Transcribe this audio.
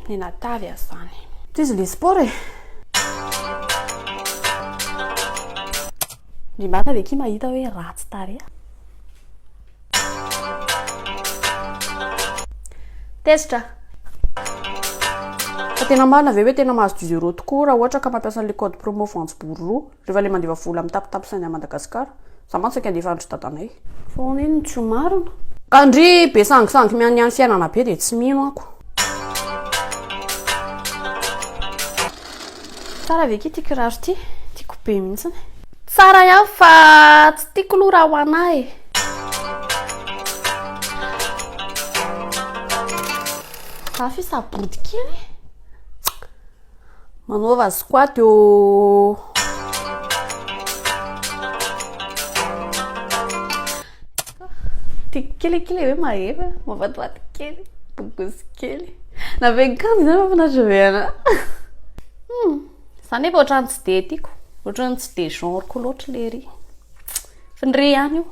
Nenatavy aza izany. Ty izy le sport e. Ndry marina ve ki mahita hoe ratsy tarehy? Tezitra. Fa tena marina ve hoe tena mahazo dix euros tokoa raha ohatra ka mampiasa an'ilay code promo voanjobory roa rehefa ilay mandefa vola amin'ny tapitapy sain'ny Madagascar? Za mantsy saika handefa an-dry dadanay. Fa ahoana iny no tsy ho marina? Ka ndry be sangisangy mianiany fiainana be dia tsy mino ako. Tsara ve akia ity kiraro ity? Tiako be mihitsiny. Tsara ihany fa tsy tiako aloha raha ho anah e. Za fisabody kely. Manaova squat ô. Tiako kely akia ilay hoe mahefa, mahafatifaty kely, bogosy kely. Na be akanjo izany mahafinaritra be anahy. Hum, za nefa ohatran'ny tsy dia tiako, ohatran'ny tsy dia genre-ko loatra ilay ery. Fa ny re ihany io.